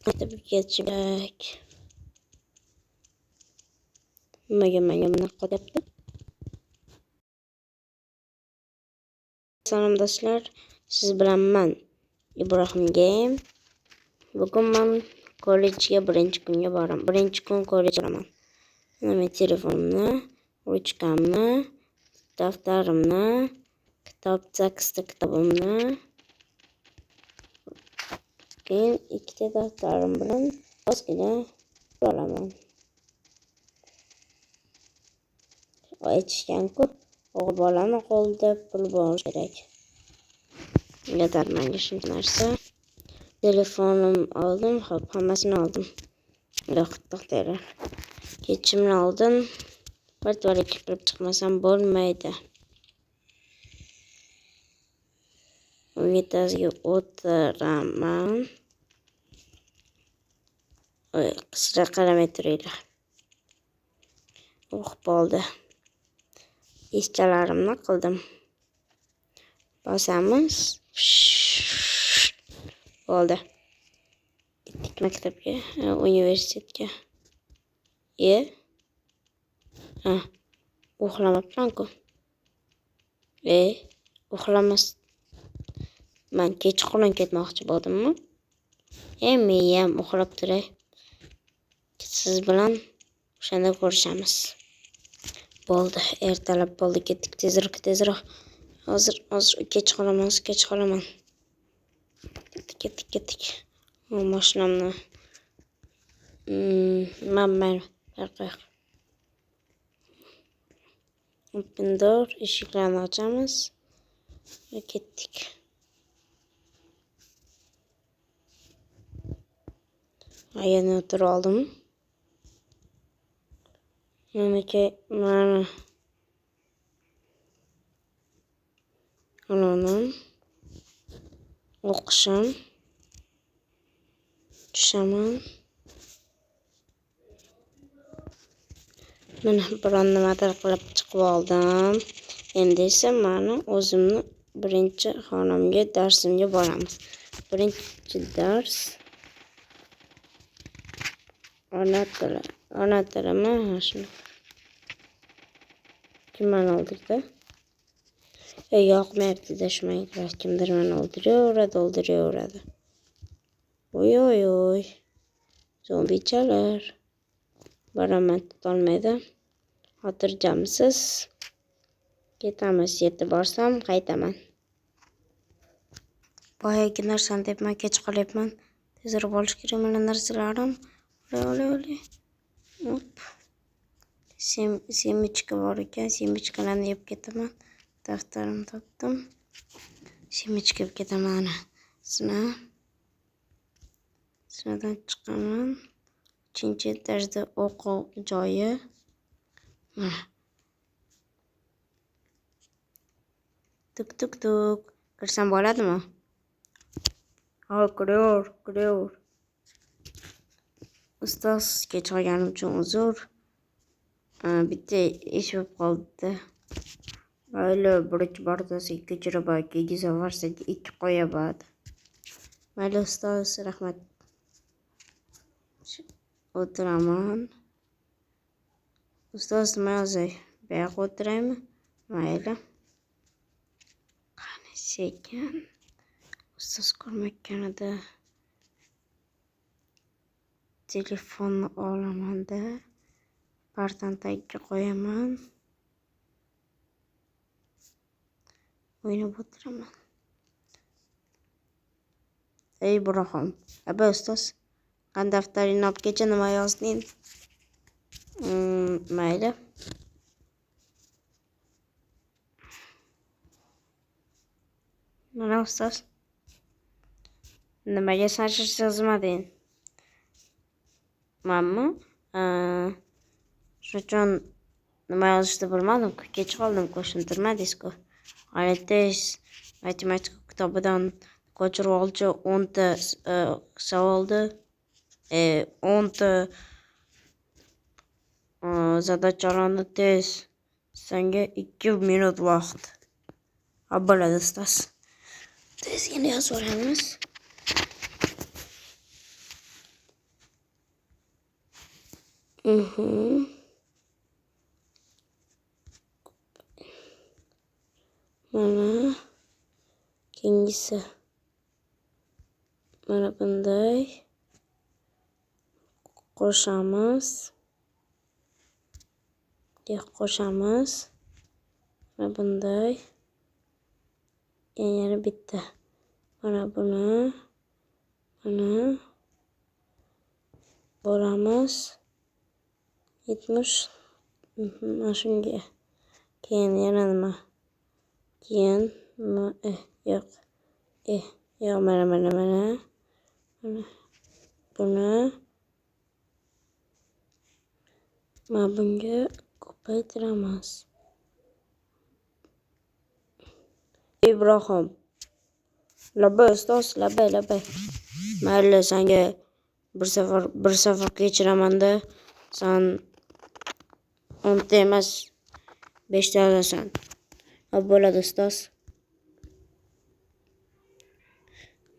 Maktabga ketishim kerak. Nimaga menga bunaqa qilyapti? Salom do'stlar, siz bilan man Ibrohim Game. Bugun man kollejga birinchi kunga boraman. Birinchi kun kollejga boraman. Mana men telefonimni, ruchkamni, daftarimni, kitob, sakkizta kitobimni, keyin ikkita daftarim bilan ozgina olaman. Aytishgan-ku, o'g'il bolani qo'lida pul bo'lishi kerak. Yetar menga shuncha narsa. Telefonim oldim, xo'p, hammasini oldim. Yo'q, to'xtanglar. Kechimni oldim. Bir tualetga kirib chiqmasam bo'lmaydi. Unitazga o'tiraman. Oy, qisqa qaramay turinglar. O'qib bo'ldi. Ishchalarimni qildim. Bosamiz. Bo'ldi. Ketdik maktabga, universitetga. E? Ha, uxlamabman-ku. E, uxlamas. Man kechqurun ketmoqchi bo'ldimmi? E, miyam uxlab turay. Siz bilan o'shanda ko'rishamiz. Bo'ldi, ertalab bo'ldi, ketdik tezroq, tezroq. Hozir, hozir kech qolaman, kech qolaman. Ketdik, ketdik, ketdik. Mashinamni mayli, qo'y. Open door, eshiklarni ochamiz va ketdik. Yana o'tirib oldim. Manaki, mana Anam o'qishim, tushaman. Mana biron nimadir qilib chiqib oldim. Endi esa mani o'zimni birinchi xonamga, darsimga boramiz. Birinchi dars ona tili. Ona tilimi? Ha, shuni. Kim meni o'ldirdi? Yoqmayapti-da shu Minecraft. Kimdir meni o'ldiraveradi, o'ldiraveradi. Oy, oy, oy. Zombichalar. Boraman, tutolmaydi. Xotirjamsiz. Ketamiz, yetib borsam qaytaman. Boyagi narsani deb men kech qolyapman. Tezroq bo'lish kerak mana narsalarim. Olay, olay, olay. Hop. Semichka bor ekan, semichkalarni yeb ketaman. Daftarimni topdim. Semichka yeb ketaman ana. Sina. Sinadan chiqaman. 3-chi etajda o'quv joyi. Mana. Tuk tuk tuk. Kirsam bo'ladimi? Ha, kiraver, kiraver. Ustoz, kech qolganim uchun uzr. Bitta ish bo'lib qoldi. Mayli, birinchi bortasi ikki chiraba, keyingi safar senga 2 qo'yaman. Mayli ustoz, rahmat. O'tiraman. Ustoz, nima yozay? Bu yoqqa o'tiraymi? Mayli. Qani sekin. Ustoz ko'rmayotganida telefonni olamanda partani tagiga qo'yaman. O'ynab o'tiraman. Ey Ibrohim, aba ustoz, qani daftaringni olib kelchi, nima yozding? Mayli. Mana ustoz. Nimaga san yozmading? Manmi? Shuning uchun nima yozishni bilmadim-ku, kech qoldim-ku, tushuntirmadingiz-ku. Hali tez matematika kitobidan ko'chirib olchi 10 ta savolni, 10 ta zadachalarni tez. Senga 2 minut vaqt. Ha, bo'ladi ustoz. Tezgina yozib olamiz. Mana keyingisi. Mana bunday qo'shamiz. Qo'shamiz. Mana bunday. Yana bitta. Mana buni mana bo'lamiz. 70 mana shunga. Keyin yana nima? Keyin yo'q. Yo'q, mana mana mana. Mana buni mana bunga ko'paytiramiz. Ibrohim. Labbay ustoz, labbay, labbay. Mayli, senga bir safar kechiraman-da. Sen 10 ta emas, 5 ta olasan. Xo'p, bo'ladi ustoz.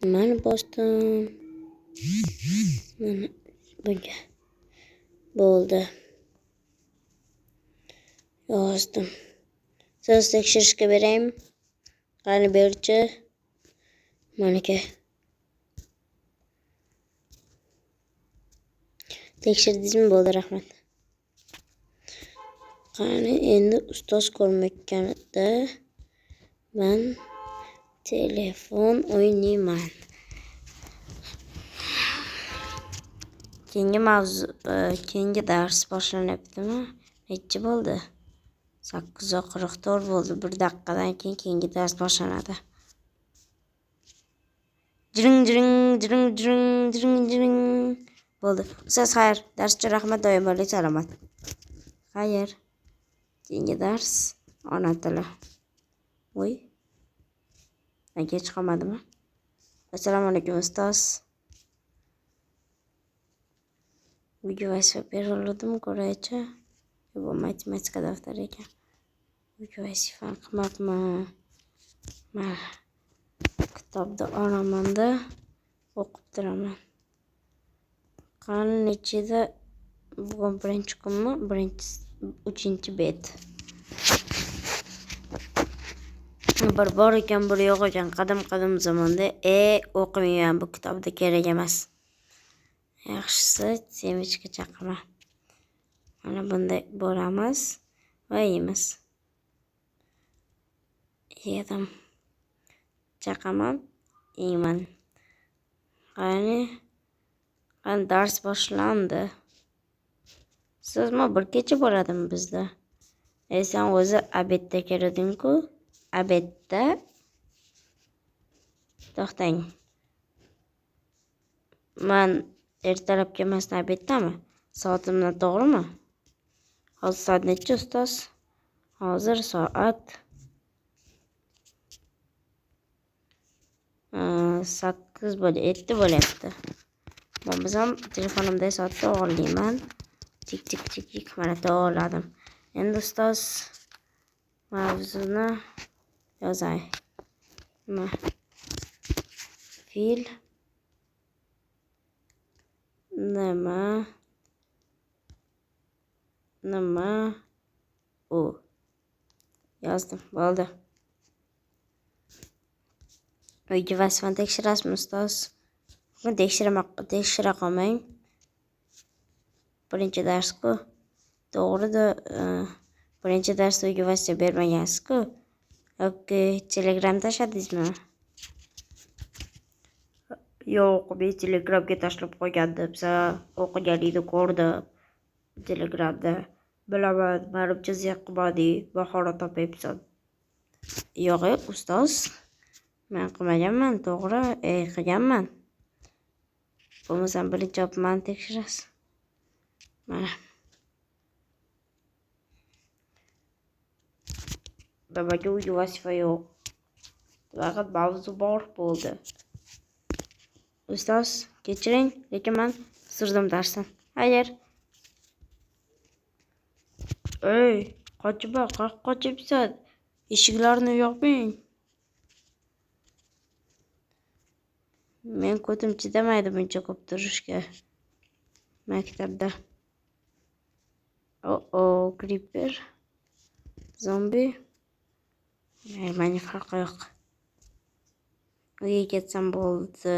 Nimani bosdim? Mana bunga. Bo'ldi. Yozdim. Siz tekshirishga beraymi? Qani berchi. Maniki. Tekshirdingizmi? Bo'ldi, rahmat. Qani endi ustoz ko'rmayotganida men telefon o'ynayman. Keyingi mavzu, keyingi dars boshlanyaptimi? Nechi bo'ldi? 8:44 bo'ldi. Bir daqiqadan keyin keyingi dars boshlanadi. Jiring jiring jiring jiring jiring jiring. Bo'ldi. Ustoz xayr. Dars uchun rahmat, doim salomat. Xayr. Keyingi dars ona tili. Voy. Men kech qolmadimmi? Assalomu alaykum ustoz. Uyga vazifa beriladimi ko'raychi. Bu matematika daftari ekan. Uyga vazifani qilmabman. Mana kitobni olamanda o'qib turaman. Qani nechida bugun birinchi kunmi? Birinchi, 3-bet. Bir bor ekan, bir yo'q ekan. Qadim-qadim zamonda o'qimayman, bu kitobda kerak emas. Yaxshisi semichka chaqima. Mana bunday bo'lamiz va yeymiz. Yedim. Chaqaman, yeyman. Qani dars boshlandi. Sizmi bir kecha bo'ladimi bizda? Sen o'zi obedda kelding-ku. Obedda to'xtang. Man ertalab kelmasdan obeddami? Soatimdan to'g'rimi? Hozir soat necha ustoz? Hozir soat 8:07 bo'lyapti. Bo'lmasam telefonimda soatni to'g'rilayman. Tik tik tik tik mana to'g'riladim. Endi ustoz mavzuni yozay. Nima? Fil nima nima u yozdim. Bo'ldi. Uyga vazifani tekshirasizmi ustoz? Buni tekshira qolmang. Birinchi dars-ku. To'g'ri-da, birinchi darsda uyga vazifa bermagansiz-ku. Yoki Telegram tashladingizmi? Yo'q, men Telegramga tashlab qo'ygandim. Sen o'qiganingni ko'rdim Telegramda. Bilaman, manimcha sen qilmading, bahona topyapsan. Yo'q, ustoz. Men qilmaganman, to'g'ri, qilganman. Bo'lmasam birinchi olib mani tekshirasiz. Mana. Nimaga uyga vazifa yo'q? Faqat mavzu bor bo'ldi. Ustoz, kechiring, lekin men surdim darsdan. Xayr. Ey, qochma, qayoqqa qochyapsan? Eshiklarni yoping. Men ko'tim chidamaydi buncha ko'p turishga maktabda. O-o, creeper. Zombi. Menga farqi yo'q. Uyga ketsam bo'ldi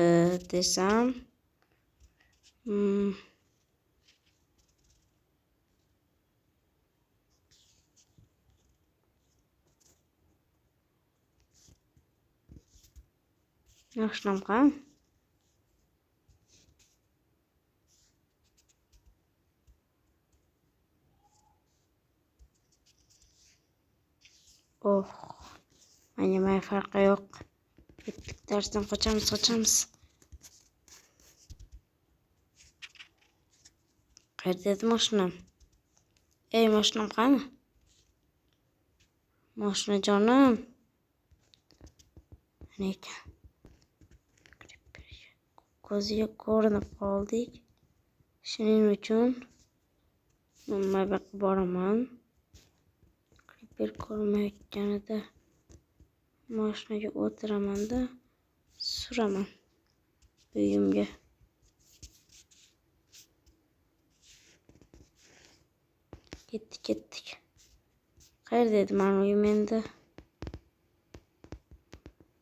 desam. Mashinam qani? Oh, menga mayli, farqi yo'q. Ketdik, darsdan qochamiz, qochamiz. Qayerda edi mashinam? Ey, mashinam qani? Mashina jonim. Ana ekan. Ko'ziga ko'rinib qoldik. Shuning uchun nima yoqqa boraman. Creeper ko'rmayotganida mashinaga o'tiraman-da, suraman uyimga. Ketdik, ketdik. Qayerda edi mani uyim endi?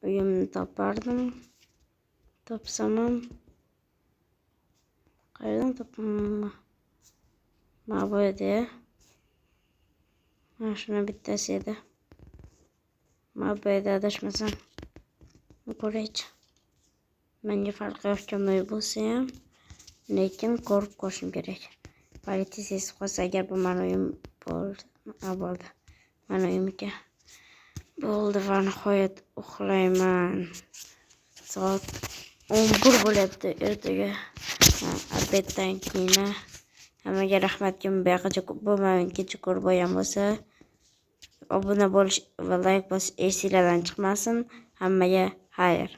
Uyimni topardim. Topsam ham qayerdan topaman? Mana bu edi. Mana shuni bittasi edi. Mana bu edi, adashmasam. Ko'raychi. Menga farqi yo'q kimday bo'lsa ham, lekin ko'rib qo'yishim kerak. Politsiya sezib qolsa, agar bu mani uyim bo'ldi. Ha, bo'ldi. Mani uyim ekan. Bo'ldi va nihoyat uxlayman. Soat 11 bo'lyapti ertaga. Obeddan keyin. Hammaga rahmat, kim bu yoqqacha bu momentgacha ko'rib bo'lgan bo'lsa, obuna bo'lish va like bosish esinglardan chiqmasin. Hammaga xayr.